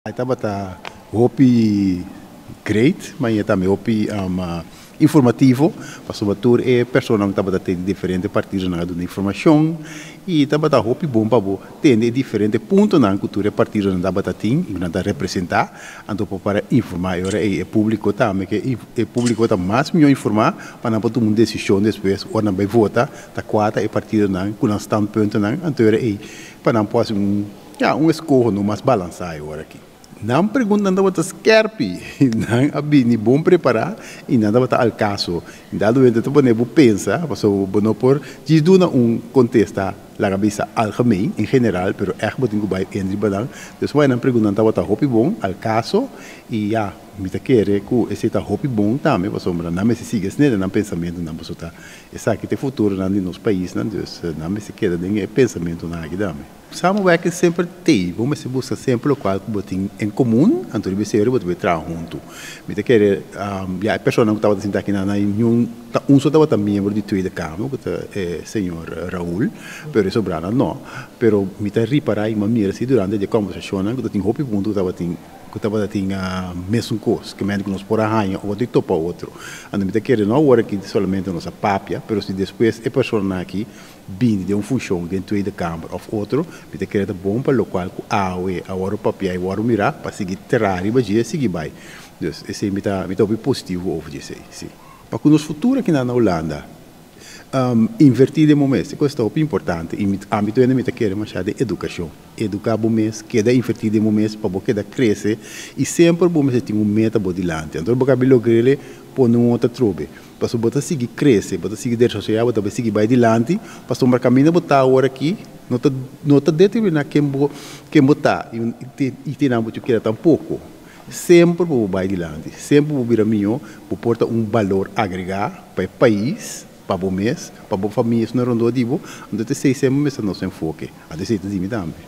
E tabata hopi great, ma e tambe hopi informativo, pasobra tur e personanan tabata tin diferente partidonan a duna informacion y tabata hopi bon pa bo tende e diferente puntonan cu tur e partidonan tabata tin y cu nan ta representa, anto por para informa e ora ey e publico tambe, ke e publico ta mas miho informa pa nan por tuma un decision despues ora nan bay vota ta cua ta e partidonan cu nan standpuntonan, anto e ora ey pa nan por haci un. Ya, un eskoho no mas balansá e ora aki. Nan preguntanan tabata skèrpi, nan a bini bon prepará i nan tabata al kaso. Dado momento ta pone bo pensa, pasobra bo no por djis duna un kontesta, laga bisa algemeen, en general, pero ègt bo tin ku bai en riba nan. Dus wai nan preguntanan tabata hopi bon, al kaso, i ya, mi ta kere ku esei ta hopi bon tambe, pasobra nan mester sigui asina den nan pensamentunan, pasobra ta esaki ta e futuronan di nos paisnan, dus nan mester keda den e pensamentunan aki tambe. Samenwerking semper t'ei, bo mester buska semper lokual ku bo tin en komun, anto riba esei bo ta bai traha huntu. Mi ta kere, ya e personanan ku tabata sinta aki nan, niun ta un so tabata miembro di Tweede Kamer, ku ta e señor Raul, pero e sobranan no. Pero mi ta ripará i mi a mira si durante di e kòmbersashonnan ku ta tin hopi punto ku tabatin ku tabata tin mesun kos, ke mende ku nos por a haña otro i topa otro. Anto mi ta kere no awor aki solamente nos a papia, pero si despues e personanan aki bini den un funshon den Tweede Kamer òf otro, mi ta kere ta bon pa lokual ku awe a wòrdu papiá i wòrdu mirá pa sigui traha riba dje i sigui bai. Dus esei mi ta mi ta hopi positivo over di esei, sí. Pa ku nos futuro akinan na Hulanda, invertí den bo mes, e kos ta hopi importante i mi ami tur hende mi ta kere mashá den edukashon. Eduká bo mes, keda invertí den bo mes pa bo keda krese i semper bo mester tin un meta bo dilanti. Anto bo kabi logr'el pone un otro atrobe. Pasobra bo ta sigui krese, bo ta sigui desaroyá, bo ta bai sigui bai dilanti, pasobra kaminda bo ta awor aki no ta no ta determiná ken bo ken bo ta i te nan bo tin keda tampoko. Semper bo por bai dilanti, semper bo bira mihó, bo por ta un balor agregá pa e pais, pa bo mes, pa bo famia esnan rondó di bo, anto esei semper mester nos enfoke, anto esei ta di mi tambe.